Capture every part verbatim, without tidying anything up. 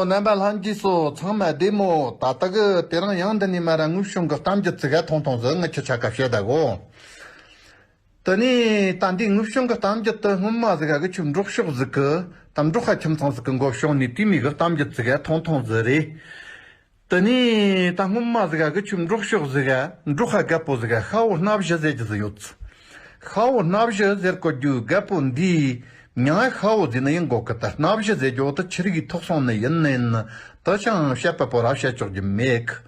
རྣམ་པ་ལྷན་རྒྱས་སོ་ཚང་མ་བདེ་མོ། ད་ལྟ་གི་དེ་རིང་ཡང་འདི་ནས་མར་དངོས་བྱུང་གི་གཏམ་རྒྱུད་ཅིག་ག་ཐུང་ཐུང་ཟིག་ངི་ཁྱེད་ཆ་ག་བཤད་ད་གོ། དེ་ནས་ད་འདི་དངོས་བྱུང་གི་གཏམ་རྒྱུད་དེ་སྔོན་མ་ཟིག་ག་གི་ཆུ་འབྲོག་ཕྱོགས་ཟིག་གི་ད་འབྲོག་ཁ་ཁྱིམ་ཚང་ཟིག་གི་མགོ་བྱུང་ནས་དེ་མོ་གི་གཏམ་རྒྱུད་ཅིག་ག་ཐུང་ཐུང་ཟིག་རེད། དེ་ནས་ད་སྔོན་མ་ཟིག་ག་གི་ཆུ་འབྲོག་ཕྱོགས་ཟིག་ག་འབྲོག་ཁ་རྒད་པོ་ཟིག་ག་ཤ་བོ་སྣ་བཞི་ཟེར་རྒྱུ་ཟིག་ཡོད། ཤ་བོ་སྣ་བཞི་ཟེར་གོ་རྒྱུ་རྒད་པོ་འདིའི་མྱིང་ང་ཤ་བོ་ཟེར་ནི་ཡིན་གོ་གི། ད་སྣ་བཞི་ཟེར་རྒྱུ་དེ་ཆི་རིགས་ཐོག་སོང་ནི་ཡིན་ནི་ཡིན་ནི་དེ་ཅང་བཤད་པ་པོ་ར་བཤད་ཆོག་རྒྱུ་མེད་གི།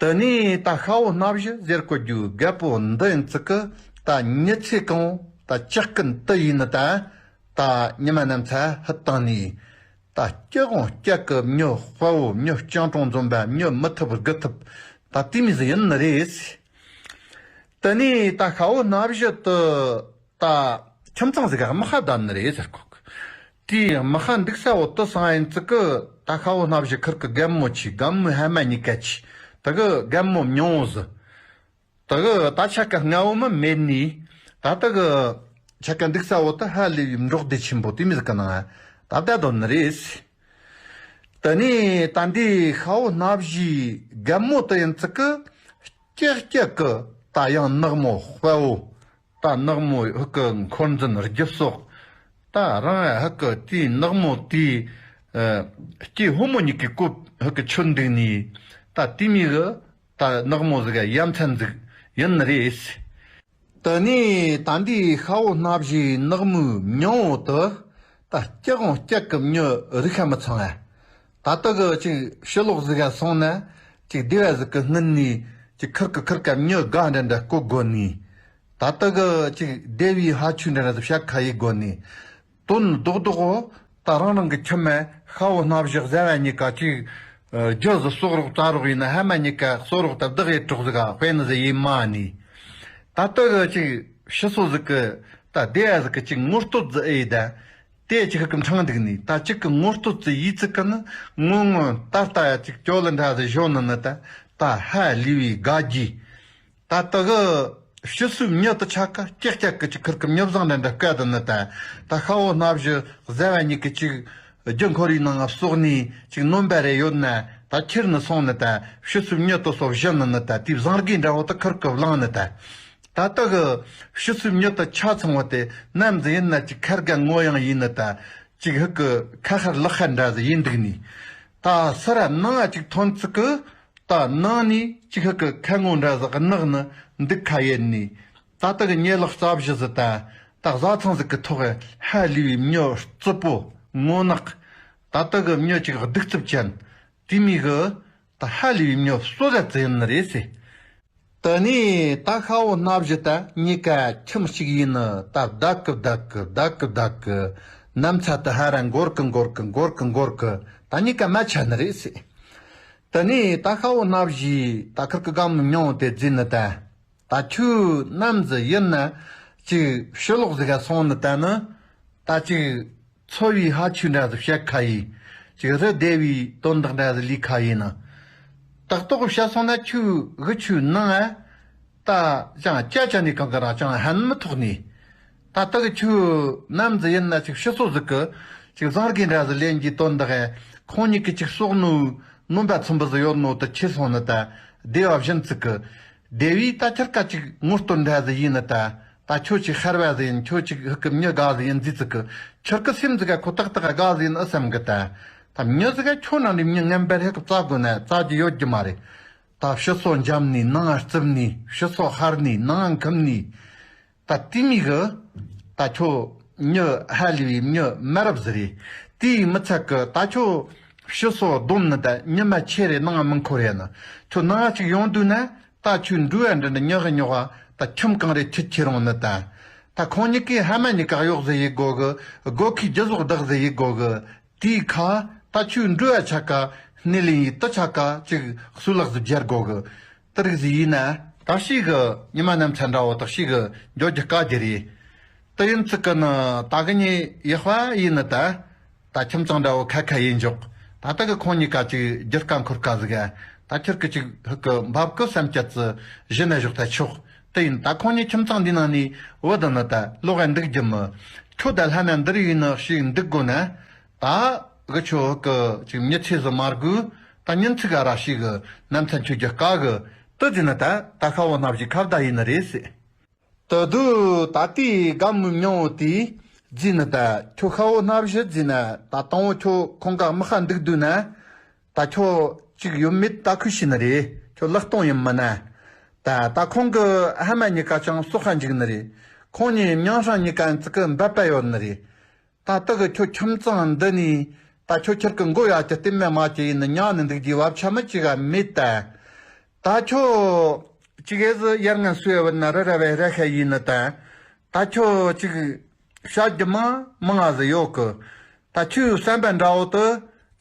དེ་ནས་ད་ཤ་བོ་སྣ་བཞི་ཟེར་གོ་རྒྱུ་རྒད་པོ་འདི་ཡིན་ཙི་གི་ད་མྱི་ཚེ་གང་བོ་ད་ལྕགས་ཀྱི་མདུད་ཡིན་ནི་ད། ད་ཉི་མ་ནམ་ཚ་ཧུད་བཏང་ནས། ད་སྐྱག་འོང་སྐྱག་གི་མྱི་དཔའ་བོ། མྱི་སྤྱང་གྲུང་འཛོམས་པ། མྱི་མི་ཐུབ་དགུ་ཐུབ། ད་དེ་མོ་ཟིག་ཡིན་ནི་རེད། དེ་ནས་ད་ཤ་བོ་སྣ་བཞི་དེ་ད་ཁྱིམ་ཚང་ཟིག་ག་དམག་ཤ་བརྡབས་ནི་རེད་ཟེར་གོ་གི། དེའི་དམག་ཤ་འདུག་ས་བོ་དེ་སང་ཡིན་ཙི་གི་ད་ཤ་བོ་སྣ་བཞི་ཁུར་གི་རྒན་མོ་ཆེ། རྒན་མོའི་ཕ་མ་གཉིས་ཀ་ཆེ། དེ་གི་རྒན་མོ་མྱིང་བོ་ཟིག་དེ་གི་ད་ཆ་ག་ལྔ་བོ་མི་མེད་ནི། ད་དེ་གི་ཆ་ག་འདུག་ས་བོ་དེ་ཧ་ལས་པའི་འབྲོག་སྡེ་ཆེན་པོ་དེ་མོ་ཟིག་གི་ནང་ད་བསྡད་དོ་ནི་རེད། དེ་ནས་ད་འདི་ཤ་བོ་སྣ་བཞིའི་རྒན་མོ་དེ་ཡིན་ཙི་གི་སྐྱག་སྐྱག་གི་ད་ཡང་ནག་མོ་དཔའ་བོ། ད་ནག་མོ་ཧུ་གི་འཁོར་འཛིན་རྒྱུ་སོགས། ད་རང་ཧུ་གི་དེའི་ནག་མོ་དེའི་སྐྱེས་ཕོ་མོ་གཉིས་ཀའི་གོ་ཧུ་གི་ཆོད་འདུག་ནི། ད་དེ་མོ་གི་ད་ནག་མོ་ཟིག་ག་ཡ་མཚན་ཟིག་ཡིན་ནི་རེད། དེ་ནས་ད་འདི་ཤ་བོ་སྣ་བཞིའི་ནག་མོའི་མྱིང་བོ་དེ་ད་སྐྱག་འོང་སྐྱག་གི་མྱི་རིག་ཤ་མི་ཚང་ང་། ད་ལྟ་གི་ཅིག་ཕྱི་ལོགས་ཟིག་ག་སོང་ན་ཅིག་སྡེ་བ་ཟིག་གི་སྔུན་ནས་ཅིག་ཁུར་གི་ཁུར་ག་མྱི་དགའ་འདྲ་འདྲ་བསྐོ་དགོ་ནི། ད་ལྟ་གི་ཅིག་སྡེ་བའི་ཧ་ཆུ་འདྲ་འདྲ་ཟིག་བཤད་ཁ་ཡེ་དགོ་ནི། དོན་རྡོག་རྡོག་གོ། ད་རང་རང་གི་ཁྱིམ་མ་ཤ་བོ་སྣ་བཞི་གཟའ་བ་གཉིས་ཀ་ཅིག་རྒྱུ་ཟིག་གསོག་རོགས་བཙའ་རོགས་ཡིན་ན་ཕ་མ་གཉིས་ཀ་གསོ་རོགས་ད་བདག་ཡེ་གྲོགས་ཟིག་ག་དཔེ་ནི་ཟིག་ཡེ་མ་ནི། ད་ལྟ་གི་ཅིག་ཕྱི་སོ་ཟིག་གི་ད་སྡེ་བ་ཟིག་གི་ཅིག་ངོ་སྟོད་ཟིག་ཨེ་ད། དེ་ཅིག་ཧུ་གི་འཕྲང་འདུག་ནི། ད་ཅིག་གི་ངོ་སྟོད་ཟིག་ཡིད་ཚིག་གི་ནི་ངོ་ངོ་ད་ལྟ་ཡ་ཅིག་ཅོ་ལི་འདྲ་ཟིག་བཞོན་ནི་ནི་ད་ད་ཧ་ལས་པའི་དགའ་རྒྱུ། ད་ལྟ་གི་ཕྱི་སོའི་མྱི་དེ་ཆ་ག་སྐྱག་སྐྱག་གི་ཅིག་ཁུར་གི་མྱི་བཟང་འདྲ་འདྲ་བསྐོ་དེ་ནི་ད། ད་ཤ་བོ་སྣ་བཞི་གཟའ་བ་གཉིས་ཀྱི་ཅིག་རྒྱུ་འཁོར་བའི་ནང་ང་བསོག་ནི་ཅིག་ནོམ་པ་རེ་ཡོད་ན་ད་ཁྱེར་ནི་སོང་ནི་ད། ཕྱི་སོའི་མྱི་དེ་སོ་བཞི་ནི་ནི་ད་དེའི་བཟང་རྒྱུ་འདྲ་བོ་དེ་ཁུར་གི་བླངས་ནི་ད། ད་ལྟ་གི་ཕྱི་སོའི་མྱི་དེ་ཆ་ཚང་བ་དེ་ནམ་ཟིག་ཡིན་ན་ཅིག་ཁ་དགའ་ངོ་ཡང་ཡིན་ནི་ད། ཅིག་ཧུ་གི་ཁ་ཤར་ལག་ཤར་འདྲ་ཟིག་ཡིན་འདུག་ནི། ད་སི་ར་ནང་ང་ཅིག་ཐོན་ཚིག་གི་ད་ནང་ནས་ཅིག་ཧུ་གི་ཁ་ངོ་འདྲ་ཟིག་གནག་ནི་འདུག་ཁ་ཡེད་ནི། ད་ལྟ་གི་ཉལ་ལག་རྩ་བཞི་ཟིག་ད། ད་བཟའ་ཚང་ཟིག་གི་ཐོག་ཧ་ལས་པའི་མྱི་རྩུབ་པོ་ངོ་ནག་ད་ལྟ་གི་མྱི་ཅིག་གདུག་རྩུབ་ཅན། དེ་མོ་གི་ད་ཧ་ལས་པའི་མྱི་གསོད་ཟ་ཙི་ཡིན་ནི་རེད་ཟེར། དེ་ནས་ད་ཤ་བོ་སྣ་བཞི་ད་གཉིས་ཀ་ཁྱིམ་གཅིག་ཡིན་ནི་ད་བདག་གི་བདག་གི་བདག་གི་བདག་གི་ནམ་ཚ་དེ་ཧ་ར་འགོར་གི་འགོར་གི་འགོར་གི་འགོར་གི་ད་གཉིས་ཀ་མ་ཆ་ནི་རེད་ཟེར། དེ་ནས་ད་ཤ་བོ་སྣ་བཞི་ད་ཁུར་གི་སྒམ་མྱོང་དེ་བརྫིས་ནི་ད། ད་ཁྱོད་ནམ་ཟིག་ཡིན་ན་ཅིག་ཕྱི་ལོགས་ཟིག་ག་སོང་ནི་ད་ནི། ད་ཅིག་འཚོ་བའི་ཧ་ཆུ་འདྲ་ཟིག་བཤད་ཁ་ཡིན། ཅིག་རི་སྡེ་བའི་དོན་དག་འདྲ་ཟིག་ལས་ཁ་ཡིན་ན། ཏག་ཏག་བཤད་སོང་ན་ཁྱོད་གི་ཆུ་ནང་ང་ད་ཅང་ཅ་ཅ་ནི་གང་གི་རང་ཅང་ཧན་མི་ཐོག་ནི། ད་ལྟ་གི་ཁྱོད་ནམ་ཟིག་ཡིན་ན་ཅིག་ཕྱི་སོ་ཟིག་གི་ཅིག་བཟང་རྒན་འདྲ་ཟིག་ལེན་གྱི་དོན་དག་ཁོང་གཉིས་ཀྱི་ཅིག་སོག་ནོ་ནོམ་པ་ཚིམ་པ་ཟིག་ཡོད་ནོ་དེ་ཁྱེར་སོང་ནི་ད་སྡེ་བ་བཞིན་ཚིག་གི། སྡེ་བའི་ད་ཁྱེར་ཀ་ཅིག་ངོ་སྟོན་འདྲ་ཟིག་ཡིན་ནི་ད། ད་ཁྱོད་ཅིག་ཤར་བ་ཟིག་ཡིན། ཁྱོད་ཅིག་ཧུ་གི་མྱི་དགའ་ཟིག་ཡིན་ཟིག་ཚིག་གི། ཁྱེར་ཀི་སེམས་ཟིག་ག་ཁོ་ཏག་ཏག་དགའ་ཟིག་ཡིན་ཨི་བསམ་གི་ད། ད་མྱི་ཟིག་ག་ཁྱོད་ནང་ནས་མྱི་ངན་པ་ཧུ་གི་བཙལ་དགོས་ན་བཙལ་རྒྱུ་ཡོད་རྒྱུ་མ་རེད། ད་ཕྱི་སོ་འཇམ་ནི་ནང་ང་རྩུབ་ནི། ཕྱི་སོ་ཤར་ནི་ནང་ང་འཁུམ་ནི། ད་དེ་མོ་གི་ད་ཁྱོད་མྱི་ཧ་ལས་པའི་མྱི་མ་རབས་ཟིག་རེད། དེའི་མི་ཚད་གི་ད་ཁྱོད་ཕྱི་སོ་སྡོམ་ནི་ད་ཉི་མ་ཆེ་རེ་ནང་མི་འཁོར་ཡ་ནི། ཁྱོད་ནང་ཅིག་ཡོང་དུས་ན་ད་ཁྱོད་འགྲོ་བ་འདྲ་འདྲ་ཉག་གི་ཉོག་ག་ད་ཁྱིམ་གང་རེ་ཁྱེར་ཁྱེར་འོང་ནི་ད། ད་ཁོང་གཉིས་ཀའི་ཕ་མ་གཉིས་ཀ་གཡོག་ཟིག་ཡེད་དགོ་གི། སྒོ་ཁའི་རྒྱུ་ཟོག་བདག་ཟིག་ཡེད་དགོ་གི། དེའི་ཁ་ད་ཁྱོད་འགྲོ་བ་ཆ་ག་སྣེ་ལེན་ཡེད་དུས་ཆ་ག་ཅིག་གསོལ་ལག་ཟིག་སྦྱར་དགོ་གི། དེ་རིགས་ཟིག་ཡིན་ན་ད་ཤི་གི་ཉི་མ་ནམ་ཚ་འདྲ་བོ་དག་ཤི་གི་འགྱོ་རྒྱུ་དཀའ་རྒྱུ་རེད། དེ་ཡིན་ཚིག་གི་ནི་ད་གི་ཉི་ཡག་པ་ཡིན་ནི་ད། ད་ཁྱིམ་ཚང་འདྲ་བོ་ཁ་ཁ་ཡིན་འཇོག་ད་ལྟ་གི་ཁོང་གཉིས་ཀ་ཅིག་རྒྱུ་སྐར་འཁོར་ཀ་ཟིག་ག་ད་ཁྱེར་གི་ཅིག་ཧུ་གི་འབབ་གི་བསམ་སྐྱེད་ཙི་གཞི་ནས་བཞག་ད་ཆོག་དེ་ཡིན་ད་ཁོང་གཉིས་ཁྱིམ་ཚང་འདི་ནང་ནས་བུ་དང་ནི་ད་ལོག་ག་འདུག་རྒྱུ་མི། ཁྱོད་ད་ལྷ་ན་འདིར་ཡིན་ནི་ཞིག་འདུག་དགོ་ན། ད་ གི་ཁྱོད་གི་ཅིག་མྱི་ཚེ་ཟིག་མ་དགོས། ད་ཉིན་ཚིག་ག་ར་ཤི་གི་ནམ་ཚ་འཆོས་རྒྱུ་དཀའ་གི། དེ་ཟེར་ནི་ད་ད་ཤ་བོ་སྣ་བཞི་ཁ་བརྡ་ཡིན་ནི་རེད་ཟེར། དེ་དུས་ད་ལྟའི་རྒན་མོའི་མྱིང་བོ་དེས་ཟེར་ནི་ད་ཁྱོད་ཤ་བོ་སྣ་བཞི་ཟེར་ན་ད་དང་བོ་ཁྱོད་ཁོང་ག་མི་ཤ་འདུག་འདུག་ན། ད་ཁྱོད་ཅིག་ཡོད་མེད་ད་ཁུ་ཤི་ནི་རེད། ཁྱོད་ལག་སྟོང་ཡིན་མིན་ན། ད་ད་ཁོང་གི་ཧ་མ་གཉིས་ཀ་ཅང་སོ་ཁ་འཇིག་ནི་རེད། ཁོང་གཉིས་མྱང་ཧྲང་གཉིས་ཀ་ཙི་གི་འབད་པ་ཡོད་ནི་རེད། ད་ད་གི་ཁྱོད་ཁྱིམ་ཚང་འདི་ནས་ད་ཁྱོད་ཁྱེར་གི་མགོ་ཡ་ཅི་བསྟན་མེད་མ་ཅི་ཡིན་ནི་ཉག་ནི་འདུག་རྒྱུའི་བབ་ཆ་མི་ཅི་ག་མེད་ད། ད་ཁྱོད་ཅི་གེ་ཟི་ཡར་ངན་སུའི་བུད་ན་རི་ར་བའི་ར་ཤ་ཡིན་ནི་ད། ད་ཁྱོད་ཅིག་བཤད་རྒྱུ་མ་མང་ང་ཟི་ཡོད་གི། ད་ཁྱོད་བསམ་པ་འདྲ་བོ་དུ་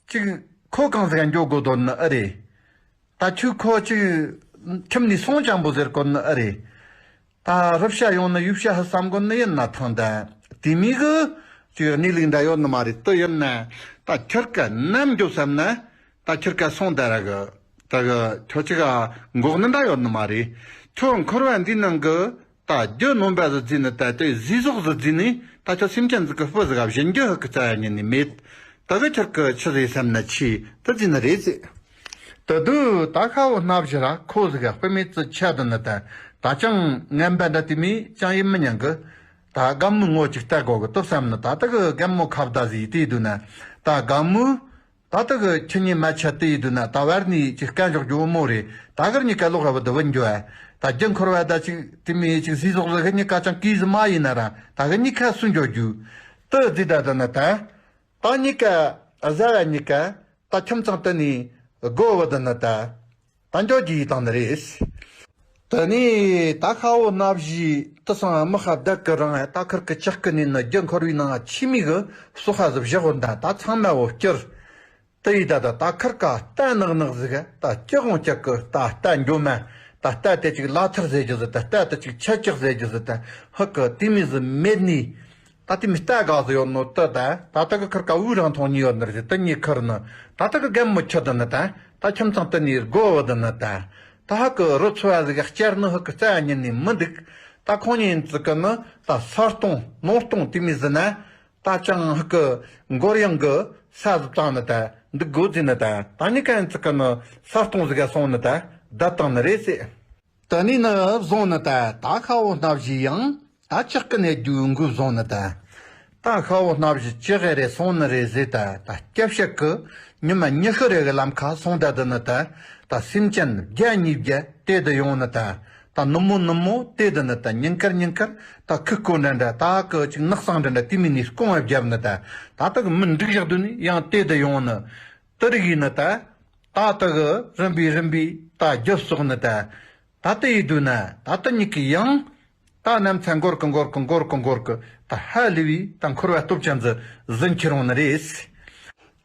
ཅིག་ཁོ་གང་ཟིག་འགྱོ་དགོས་དོན་ནི་ཨེ་རེད། ད་ཁྱོད་ཁོ་ཅིག་ཁྱིམ་ནས་སོང་ཅང་པོ་ཟེར་གོ་ནི་ཨེ་རེད། ད་རུབ་ཤ་ཡོང་ནི་ཡུབ་ཤ་ཧི་བསམ་གོ་ནི་ཡིན་ན་ཐང་ད། དེ་མི་གི་ཅིག་གནས་ལུགས་འདྲ་ཡོད་ནི་མ་རེད། དུ་ཡིན་ན་ད་ཁྱེར་ཀ་ནམ་འགྱོ་བསམ་ན། ད་ཁྱེར་ཀ་སོང་ད་ར་གི། ད་གི་ཁྱོད་ཅིག་ག་འགོག་ནི་འདྲ་ཡོད་ནི་མ་རེད། ཁྱོད་འཁོར་བ་འདི་ནང་གི་ད་རྒྱུ་ནོམ་པ་ཟི་རྫི་ནི་ད་དེ་ཟི་ཟོག་ཟི་རྫི་ནི་ད་ཁྱོད་སེམས་ཅན་ཟི་གི་སྤུ་ཟི་ག་བཞིན་རྒྱུ་ཧི་གི་རྩ་ཡ་ཉན་ནི་མེད། ད་གི་ཁྱེར་ཀ་ཆི་ཟི་བསམ་ན་ཆི་ད་རྫི་ནི་རེད་ཟི། ད་དུ་ད་ཤ་བོ་སྣ་བཞི་ར་ཁོ་ཟི་ག་དཔེ་མེད་ཙི་ཆ་དུ་ནི་ད། ད་ཅང་ངན་པ་འདྲ་དེ་མི་ཅང་ཡིན་མི་ཉན་གི། ད་རྒན་མོའི་ངོ་ཅིག་ལྟ་དགོ་གི་ཏོ་བསམ་ནི་ད་ད་གི་རྒན་མོ་ཁ་བརྡ་ཟི་དེ་དུ་ན། ད་རྒན་མོ་ད་ད་གི་ཁྱི་ཉི་མ་ཆ་དེ་ཡི་དུ་ན་ད་བར་ནི་ཅིག་སྐད་འཇོག་རྒྱུ་བོ་མོ་རེད། ད་གར་ཉི་ཀ་ལོག་ཧ་བ་དུ་བུན་རྒྱུ་ཨ། ད་རྒྱུ་འཁོར་བ་ད་ཅིག་དེ་མི་ཅིག་ཟི་ཟོག་ཟི་གི་ཉི་ཀ་ཅང་ཀི་ཟི་མ་ཡིན་ན་ར་ད་གི་ཉི་ཁ་སུ་འཇོག་རྒྱུ། དུ་ཟི་ད་དུ་ན་ད། ད་གཉིས་ཀ་བཟའ་བ་གཉིས་ཀ་ད་ཁྱིམ་ཚང་དུ་ནས་སྒོ་བུད་དུ་ནི་ད། ད་འཇོག་རྒྱུ་ཡི་དང་ནི་རེད། དེ་ནས་ད་ཤ་བོ་སྣ་བཞི་དུ་སང་མི་ཤ་བདག་གི་རང་ད་ཁུར་གི་ལྕགས་ཀི་ནས་ནི་རྒྱུ་འཁོར་བའི་ནང་ཆི་མི་གི་སོ་ཤ་ཟི་བཞག་འོ་ད་ད་ཚང་མ་བོ་བསྐྱུར། དེ་ཡི་ད་ད་ད་ཁུར་ཀ་རྟ་ནག་ནག་ཟི་ག་ད་ལྕགས་འོང་ལྕགས་གི་ད་རྟ་འགྱོ་མ་ད་རྟ་དེ་ཅིག་ལ་ཐར་ཟེར་རྒྱུ་ཟི་ད་རྟ་དེ་ཅིག་ཆ་ལྕགས་ཟེར་རྒྱུ་ཟི་ད་ཧུ་གི་དེ་མི་ཟི་མེད་ནི། ད་དེ་མི་རྟ་ག་ཟི་ཡོད་ནོ་ཏི་ད་ད་ད་གི་ཁུར་ཀ་འུ་རང་མཐོང་ཉི་ཡོད་ནི་རེད། ཏི་ཉི་ཁུར་ནི་ད་ད་གི་རྒན་མོ་ཆི་དི་ནི་ད་ད་ཁྱིམ་ཚང་ཏི་ནི་སྒོ་བུ་དི་ནི་ད་ད་ཧ་གི་རུ་ཚོ་ཨ་ཟི་ག་བསྐྱར་ནི་ཧུ་གི་རྩ་ཉན་ནི་མི་འདུག་ད་ཁོང་ཉིན་ཙི་གི་ནི་ད་ས་སྟོང་ནོར་སྟོང་དེ་མི་ཟི་ན་ད་ཅང་ཧུ་གི་མགོར་ཡང་གི་ས་ཟི་བཏང་ནི་ད་འདུག་དགོ་ཟི་ནི་ད་ད་ནི་གན་ཙི་གི་ནི་ས་སྟོང་ཟི་ག་སོང་ནི་ད་ད་བཏང་ནི་རེད་ཟེ། དེ་ནས་ནི་བཟུང་ནི་ད་ད་ཤ་བོ་སྣ་བཞི་ཡང་ད་ལྕགས་ཀི་ནས་རྒྱུ་འགུལ་བཟུང་ནི་ད། ད་ཤ་བོ་སྣ་བཞི་ཅི་གེ་རེ་སོང་ནི་རེད་ཟེར་ད་ད་སྐྱབས་ཤད་ཀི་ཉི་མ་ཉི་ཤུ་རེ་གི་ལམ་ཁ་སོང་ད་དི་ནི་ད། ད་སེམས་ཅན་བརྒྱ་ཉིས་བརྒྱ་དེ་དི་ཡོང་ནི་ད། ད་ནུབ་མོ་ནུབ་མོ་དེ་དི་ནི་ད་ཉིན་དཀར་ཉིན་དཀར་ད་ཁུ་ཀོ་འདྲ་འདྲ་ད་ཀི་ཅིག་ནགས་སང་འདྲ་འདྲ་དེ་མི་ནི་སྐོང་བ་བརྒྱབ་ནི་ད། ད་ད་གི་མི་འགྲིག་བཞག་དུ་ནི་ཡང་དེ་དི་ཡོང་ནི། དི་རིག་ཡིན་ནི་ད། ད་ད་གི་རིམ་པས་རིམ་པས་ད་རྒྱབ་སོག་ནི་ད། ད་ལྟ་ཡི་དུས་ན་ད་ལྟ་ཉིད་ཀྱི་ཡང་། ད་ནམ་ཚ་འགོར་གི་འགོར་གི་འགོར་གི་འགོར་གི་ད་ཧ་ལས་པའི་ད་འཁོར་བ་སྟོབས་ཅན་ཟི་ཟིན་ཁྱེར་འོང་ནི་རེད།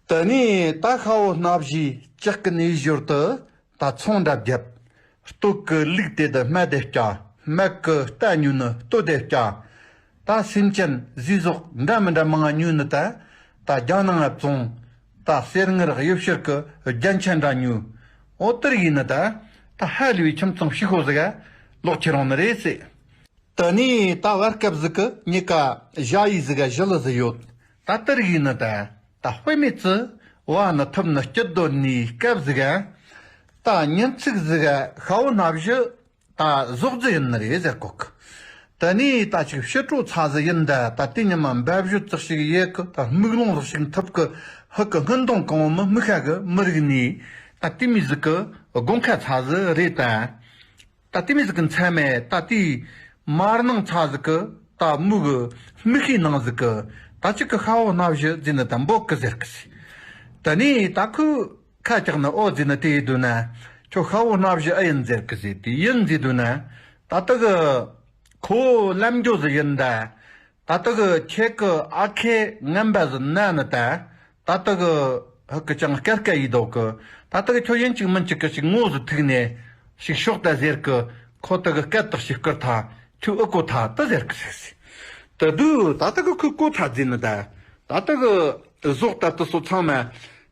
དེ་ནས་ད་ཤ་བོ་སྣ་བཞི་ལྕགས་ཀི་ནས་ཞོར་དུ་ད་ཚོང་འདྲ་བརྒྱབ། སྟོད་ཀི་ལུག་དེ་དི་སྨད་དེ་བསྐྱལ། སྨད་ཀི་རྟ་ཉོས་ནི་སྟོད་དེ་བསྐྱལ། ད་སེམས་ཅན་ཟི་ཟོག་འདྲ་མི་འདྲ་མང་ང་ཉོས་ནི་ད། ད་རྒྱ་ནང་ང་བཙོང་། ད་གསེར་དངུལ་གཡུ་བྱུར་གི་རྒྱན་ཆ་འདྲ་ཉོས། འོ་དེར་ཡིན་ནི་ད། ད་ཧ་ལས་པའི་ཁྱིམ་ཚང་ཕྱུག་པོ་ཟིག་ག་ལོག་ཁྱེར་འོང་ནི་རེད་ཟེ། དེ་ནས་ད་བར་སྐབས་ཟིག་གི་གཉིས་ཀ་ཞ་ཡི་ཟིག་ག་ཞི་ལི་ཟིག་ཡོད། ད་དེར་ཡིན་ནི་ད། ད་དཔེ་མེད་ཙི་བ་ནི་ཐུབ་ནི་སྐྱིད་དོ་ནི་སྐབས་ཟིག་ག། ད་ཉིན་ཚིག་ཟིག་ག་ཤ་བོ་སྣ་བཞི། ད་ཟོག་རྫི་ཡིན་ནི་རེད་ཟེར་གོ་གི། དེ་ནས་ད་ཅིག་ཕྱི་དྲོ་ཚ་ཟི་ཡིན་ད་ད་དེ་ཉི་མ་འབབ་ཞོད་ཙག་ཞིག་ཡེ་གི་ད་སྨུག་ལོང་ཟིག་ཞིག་འཐིབས་གི་ཧི་གི་སྔུན་གདོང་གང་བོ་མི་མི་ཤ་གི་མི་རིག་ནི། ད་དེ་མི་ཟིག་གི་དགོང་ཁ་ཚ་ཟི་རེད་ད། ད་དེ་མི་ཟིག་གི་མཚན་མེད་ད་དེ་མར་ནང་ཚ་ཟིག་གི་ད་མུ་གི་མི་ཤི་ནང་ཟིག་གི་ད་ཅིག་གི་ཤ་བོ་སྣ་བཞི་རྫི་ནི་ད་འབོག་གི་ཟེར་གི་ཟེ། དེ་ནས་ད་ཁོས། ཁ་ཅག་ནི་ཨོ་ཟེར་ནི་དེ་ཡི་དུས་ན། ཁྱོད་ཤ་བོ་སྣ་བཞི་ཨེ་ཡིན་ཟེར་གི་ཟེར་དེ་ཡིན་ཟེར་དུས་ན། ད་ལྟ་གི་ཁོ་ལམ་འགྱོ་ཟི་ཡིན་ད། ད་ལྟ་གི་ཁྱེད་ཀི་ཨ་ཁེ་ངན་པ་ཟི་ན་ནི་ད། ད་ལྟ་གི་ཧ་གི་ཅང་སྐད་སྐད་ཡི་དོ་གི། ད་ལྟ་གི་ཁྱོད་ཡིན་གཅིག་མིན་གཅིག་གི་ཞིག་ངོ་ཟི་ཐུག་ནས་ཞིག་ཤོག་ད་ཟེར་གི། ཁོ་ད་གི་སྐད་དག་ཞིག་བསྐུར་ཐ་ཁྱོད་ཨུ་ཀོ་ཐ་ད་ཟེར་གི་ཟེར་གི་ཟེར། ད་དུ་ད་ལྟ་གི་ཁོས་ཀོ་ཐ་ཟེར་ནི་ད། ད་ལྟ་གི་ཟོག་ད་ལྟ་སོ་ཚང་མ་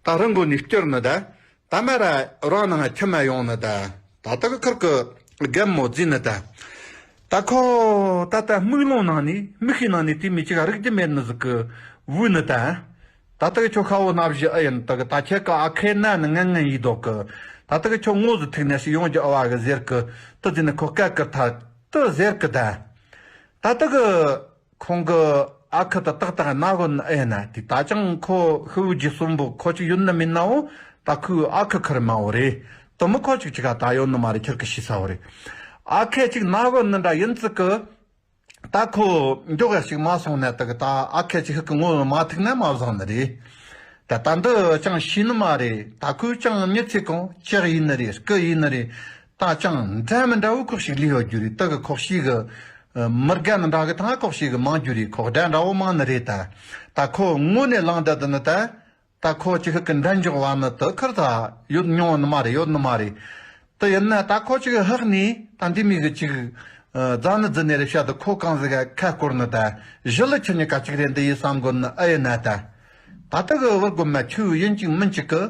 ད་རང་གོ་ནས་བསྐྱུར་ནི་ད། ད་མ་ར་རང་ནང་ཁྱིམ་མ་ཡོང་ནི་ད། ད་ལྟ་གི་ཁུར་གི་རྒན་མོ་རྫི་ནི་ད། ད་ཁོ་ད་ལྟ་སྨུག་ལོང་ནང་ནས་མི་ཤི་ནང་ནས་དེ་མི་གཅིག་རིག་རྒྱུ་མེད་ནི་ཟིག་གི་བུ་ནི་ད། ད་ལྟ་གི་ཁྱོད་ཤ་བོ་སྣ་བཞི་ཨེ་ཡིན། ད་གི་ད་ཁྱེད་ཀ་ཨ་ཁེ་ན་ནི་ངན་ངན་ཡིན་འདུག་གི། ད་ལྟ་གི་ཁྱོད་ངོ་ཟིག་ཐུག་ནས་ཞིག་ཡོང་རྒྱུ་ཨ་བ་གི་ཟེར་གི། དེ་ཟིན་ནི་ཁོ་སྐད་ཀི་ཐ་དེ་ཟེར་གི་ད། ད་ལྟ་གི་ཁོང་གི་ཨ་ཁུ་དེ་ཏག་ཏག་ན་གོ་ནི་ཨེ་ན། དེ་ད་ཅང་ཁོ་ཤི་བོ་རྗེས་གསུམ་པོ་ཁོ་ཅིག་ཡོད་ན་མིན་ནའོ། ད་ཁོའི་ཨ་ཁུ་ཁར་མ་བོ་རེད། དེ་མི་ཁོ་ཅིག་ཅིག་ག་ད་ཡོད་ནི་མ་རེད། ཁྱེད་ཀི་ཤི་ས་བོ་རེད། ཨ་ཁེ་ཅིག་ན་གོ་ནི་འདྲ་ཡིན་ཙི་གི། ད་ཁོ་མགྱོགས་ཡ་ཞིག་མ་སོང་ན་དེ་གི་ད་ཨ་ཁེ་ཅིག་ཧི་གི་ངོ་མ་ཐུག་ན་མ་བཟང་ནི་རེད། ད་ད་འདི་ཅང་ཤེས་ནི་མ་རེད། ད་ཁོས་ཅང་མྱི་ཚེ་གང་ལྕགས་ཡིན་ནི་རེད། སྐུ་ཡིན་ནི་རེད། ད་ཅང་འདྲ་མི་འདྲ་བོ་ཁོག་ཞིག་ལུས་ཡོད་རྒྱུ་རེད། དེ་གི་ཁོག་ཞིག་གི་མི་རྒན་འདྲ་གི་ཐང་ཁོག་ཞིག་གི་མང་རྒྱུ་རེད། ཁོག་འདྲ་འདྲ་བོ་མང་ནི་རེད། ད་ད་ཁོ་ངོ་ནས་ལངས་ད་དེ་ནི་ད། ད་ཁོ་ཅིག་ཧི་གི་འདྲ་འཇོག་བ་ནི་དེ་ཁར་ད་ཡོད་མྱོང་ནི་མ་རེད། ཡོད་ནི་མ་རེད། དེ་ཡིན་ན་ད་ཁོ་ཅིག་ཧག་ནི་ད་འདི་མི་གི་ཅིག་རྫ་ནི་རྫི་ནས་རེ་བཤད་དུ་ཁོ་གང་ཟིག་ག་ཁ་སྐོར་ནི་ད་ཞི་ལི་ཁྱི་ཉི་ཀ་ཅིག་རེད་འདི་ཡི་བསམ་གོ་ནི་ཨེ་ཡིན་ན། ད་ད་ལྟ་གི་བུ་རྒོད་མ་ཁྱོད་ཡིན་ཅིག་མིན་ཅིག་གི་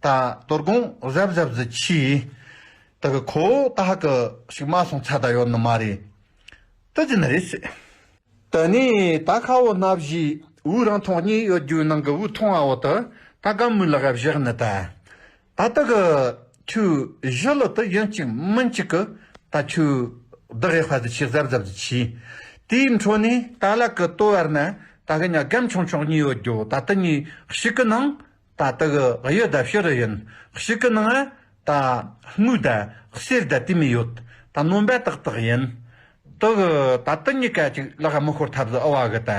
ད་དོ་དགོང་གཟབ་གཟབ་ཟི་ཆི་ད་གི་ཁོ་ད་ཧ་གི་ཞིག་མ་སོང་ཚ་ད་ཡོད་ནི་མ་རེད། དེ་ཟིན་རེད་ཟེར། དེ་ནས་ད་ཁ་བོ་སྣ་བཞི་བུ་རང་མཐོང་གཉིས་ཡོད་རྒྱུའི་ནང་གི་བུ་མཐོང་བ་བོ་དེ་ད་གམ་མོའི་ལག་ག་བཞག་ནི་ད། ད་ལྟ་གི་ཁྱོད་ཞི་ལི་དེ་ཡིན་གཅིག་མིན་གཅིག་གི་ད་ཁྱོད་བདག་ཡག་པ་ཟིག་ཆེ་གཟབ་གཟབ་ཟིག་ཆེ། དེའི་འཕྲོ་ནས་ད་ལ་གི་ལྟོ་བར་ན་ད་གི་ཉ་སྒམ་ཆུང་ཆུང་གཉིས་ཡོད་རྒྱུ། ད་ལྟ་གཉིས་ཞིག་གི་ནང་ད་ལྟ་གི་གཡུ་ད་ཕྱི་རུ་ཡིན། ཞིག་གི་ནང་ད་དངུལ་ད་གསེར་ད་དེ་མི་ཡོད། ད་སྣོན་པ་ཏག་ཏག་ཡིན། དེ་གི་ད་ལྟ་གཉིས་ཀ་ཅིག་ལག་མི་ཤོར་ཐབས་ཟིག་ཨ་བ་གི་ད།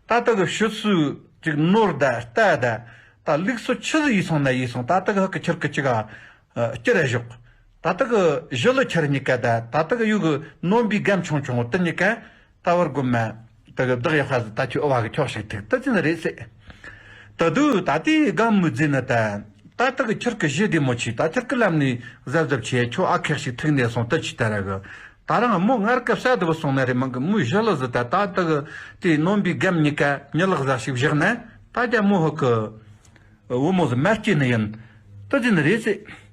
ད་ལྟ་གི་ཕྱི་སུ་ཅིག་ནོར་ད་རྟ་ད། ད་ལུགས་སུ་ཆི་ཟིག་ཡིས་སོང་ན་ཡིས་སོང་། ད་ལྟ་གི་ཧ་གི་ཁྱེར་གི་ཅིག་ག་སྐྱུར་ར་བཞག་ད་ལྟ་གི་ཞི་ལི་ཁྱེར་གཉིས་ཀ་ད། ད་ལྟ་གི་ཡུ་གི་སྣོན་པའི་སྒམ་ཆུང་ཆུང་དེ་གཉིས་ཀ་ད་བར་དགོན་མ་ད་གི་བདག་ཡག་ཧ་ཟི་ད་ཁྱོད་ཨ་བ་གི་ཁྱོག་ཞིག་ཐུག་ད་ཅི་ནི་རེད་ཟེར། ད་དུ་ད་དེའི་སྒམ་མོའི་རྫི་ནི་ད། ད་ལྟ་གི་ཁྱེར་གི་གཞི་བདེ་མོ་ཆེ། ད་ཁྱེར་གི་ལམ་ནས་གཟབ་གཟབ་ཆེ། ཁྱོད་ཨ་ཁེག་ཞིག་ཐུག་ནས་སོང་ད་ཅི་ད་ར་གི། ད་རང་མོ་ངར་སྐབས་ས་དུ་བུ་སོང་ན་རེ་མང་གི་མོའི་ཞི་ལི་ཟི་ད་ད་ལྟ་གི་དེའི་སྣོན་པའི་སྒམ་གཉིས་ཀ་མྱི་ལག་ཟ་ཞིག་བཞག་ན་ད་རྒྱ་མོ་ཧུ་གི་བུ་མོ་ཟི་མ་སྐྱེས་ནི་ཡིན། ད་ཅི་ནི་རེད་ཟེར།